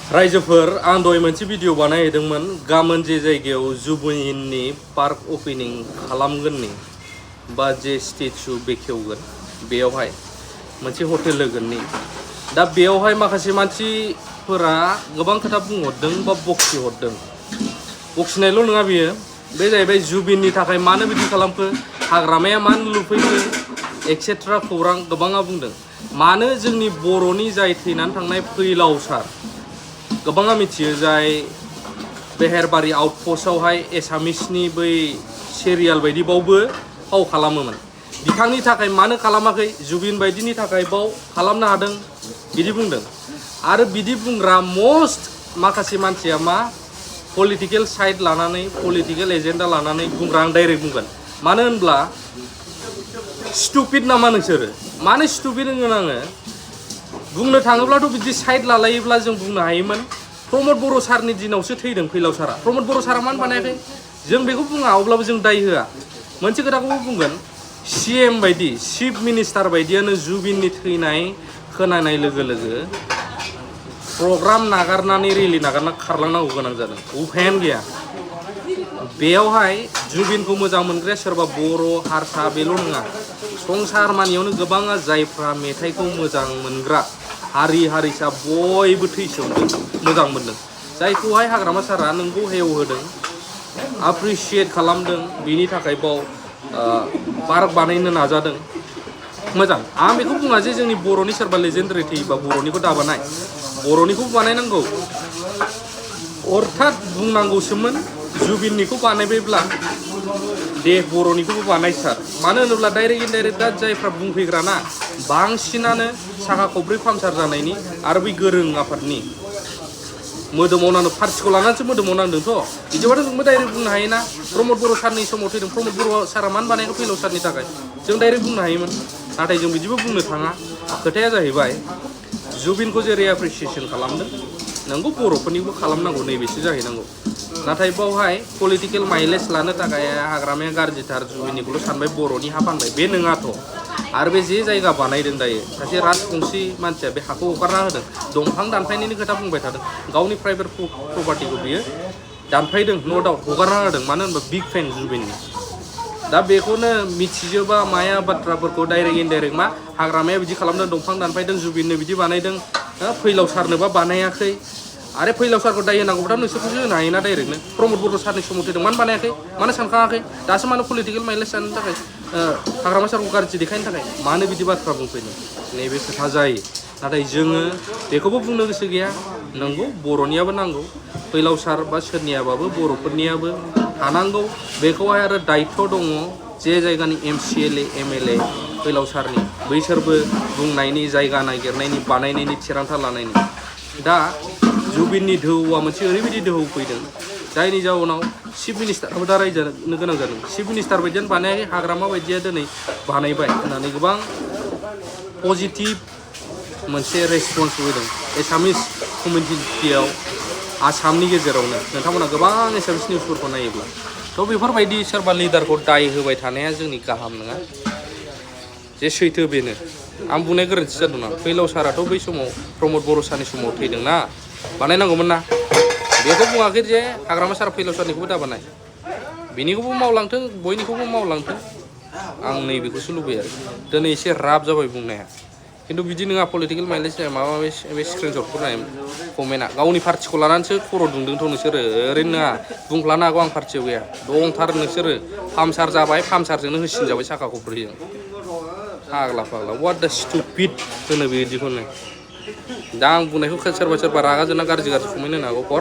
रायजोफोर आं दहाय मोनसे भिडिअ बानायहैदोंमोन गाबोन जे जायगायाव जुबिननि पार्क ओपनिं खालामगोननि बा जे स्टेचु बेखेवगोन बेयावहाय मोनसे हटेल होगोननि दा बेयावहाय माखासे मानसिफोरा गोबां खोथा बुंहरदों बा बखि हरदों बखिनायल' नङा बियो बे जाहैबाय जुबिननि थाखाय मानो बिदि खालामखो हाग्रामाया मानो लुफैखो एक्सेट्रा खौरां गोबाङा बुंदों मानो जोंनि बर'नि जाय थैनानै थांनाय फैलाव सार गोबाङा मिथियो जाय बेहेरबारि आउटपस्टआवहाय एसामिसनि बै सिरियाल बायदि बावबो फाव खालामोमोन बिथांनि थाखाय मानो खालामाखै जुबिन बायदिनि थाखाय बाव खालामनो हादों बिदि बुंदों आरो बिदि बुंग्रा मस्ट माखासे मानसिया मा पलिटिकेल साइड लानानै पलिटिकेल एजेन्डा लानानै बुंग्रा आं डाइरेक्ट बुंगोन मानो होनब्ला स्टुपिड नामा नोंसोरो मानो स्टुपिड होनगोन आङो बुंनो थाङोब्लाथ' बिदि साइड लालायोब्ला जों बुंनो हायोमोन प्रमद बर' सारनि दिनावसो थैदों फैलाव सारा प्रमद बर' सारा मानो बानायाखै जों बेखौ बुङा अब्लाबो जों दाय होआ मोनसे खोथाखौबो बुंगोन CM बायदि चिफ मिनिस्टार बायदियानो जुबिननि थैनाय खोनानाय लोगो लोगो प्रग्राम नागारनानै रेलि नागारना खारलांनांगौ गोनां जादों उफायानो गैया बेयावहाय जुबिनखौ मोजां मोनग्राया सोरबा बर' हारसा बेल' नङा संसार मानियावनो गोबाङा जायफ्रा मेथाइखौ मोजां मोनग्रा हारि हारिसा बयबो थैसोमदों मोजां मोनदों जायखौहाय हाग्रामा सारा नोंगौ हेव होदों एप्रिसिएट खालामदों बिनि थाखाय बाव पार्क बानायनो नाजादों मोजां आं बेखौ बुङा जे जोंनि बर'नि सोरबा लेजेन्डारि थैयोबा बर'निखौ दाबानाय बर'निखौ बानायनांगौ अर्थात बुंनांगौसोमोन जुबिननिखौ बानायबायब्ला दे बर'निखौबो बानाय सार मानो होनोब्ला डाइरेक्ट इनडाइरेक्ट दा जायफ्रा बुंफैग्रा ना बांसिनानो साखा खब्रै पामसार जानायनि आरो बै गोरों आफादनि मोदोमाव नांदों पार्टिखौ लानानैसो मोदोमाव नांदोंथ' बिदिबाथ' जोंबो डाइरेक्ट बुंनो हायोना प्रमद बर' सारनि समाव थैदों प्रमद बर' सारा मानो बानायखौ फैलाव सारनि थाखाय जों डाइरेक्ट बुंनो हायोमोन नाथाय जों बिदिबो बुंनो थाङा खोथाया जाहैबाय जुबिनखौ जेरै एप्रिसिएसन खालामदों नोंगौ बर'फोरनिबो खालामनांगौ नैबेसो जाहैनांगौ नाथाय बावहाय पलिटिकेल माइलेज लानो थाखाय हाग्रामाया गाज्रिथार जुबिननिखौल' सानबाय बर'नि हा फानबाय बे नङाथ' आरो बे जे जायगा बानायदों दायो सासे राजबंसि मानसिया बे हाखौ हगारना होदों दंफां दानफायनायनि खोथा बुंबाय थादों गावनि प्राइभेट प्रपार्टिखौ बियो दानफायदों न' दाउट हगारना होदों मानो होनबा बिग फेन जुबिननि दा बेखौनो मिथिजोबा माया बाथ्राफोरखौ डाइरेक्ट इनडाइरेक्ट मा हाग्रामाया बिदि खालामदों दंफां दानफायदों जुबिननो बिदि बानायदों फैलाव सारनोबा बानायाखै आरो फैलाव सारखौ दाय होनांगौब्ला नोंसोरखौसो होनो हायोना डाइरेक्टनो प्रमद बर' सारनि समाव थैदों मानो बानायाखै मानो सानखाङाखै दासो मानो पलिटिकेल माइलेज जानो थाखाय हाग्रामा सारखौ गाज्रि देखायनो थाखाय मानो बिदि बाथ्रा बुंफैदों नैबे खोथा जायो नाथाय जोङो बेखौबो बुंनो गोसो गैया नंगौ बर'नियाबो नांगौ फैलाव सार बा सोरनियाबाबो बर'फोरनियाबो थानांगौ बेखौहाय आरो दायित्व दङ जे जायगानि MCLA MLA फैलाव सारनि बैसोरबो बुंनायनि जायगा नागिरनायनि बानायनायनि थिरांथा लानायनि दा जुबिननि दोहौआ मोनसे ओरैबायदि दोहौ फैदों जायनि जाउनाव चिफ मिनिस्टाराबो दा रायजानो गोनां जादों चिफ मिनिस्टार बायदियानो बानायाखै हाग्रामा बायदिया दिनै बानायबाय होननानै गोबां पजिटिभ मोनसे रेसपन्स होदों एसामिस कमिउनिटियाव आसामनि गेजेरावनो नोंथांमोना गोबां एसामिस निउसफोरखौ नायोब्ला थ' बेफोरबायदि सोरबा लिडारखौ दाय होबाय थानाया जोंनि गाहाम नङा जे सैथो बेनो आं बुंनाय गोरोन्थि जादों ना फैलाव साराथ' बै समाव प्रमद बर' सारनि समाव थैदोंना बानायनांगौमोन ना बेखौ बुङाखै जे हाग्रामा सार फैलाव सारनिखौबो दाबानाय बिनिखौबो मावलांथों बयनिखौबो मावलांथों आं नैबेखौसो लुबैयो आरो दिनै एसे राब जाबाय बुंनाया खिन्थु बिदि नङा पलिटिकेल माइलेज जाया माबा बे स्क्रिनशटखौ नाय कमेन्टआ गावनि पार्टिखौ लानानैसो खर' दुंदोंथ' नोंसोरो ओरैनो नङा बुंफ्लानो हागौ आं पार्टियाव गैया दंथार नोंसोरो पामसार जाबाय पामसारजोंनो होसिनजाबाय साखा खब्रैजों फाग्ला फाग्ला वाट दा स्टुपिड होनो बिदिखौनो दा आं बुंनायखौ सोरबा रागा जोंना गाज्रि कमेन्ट होनो हागौ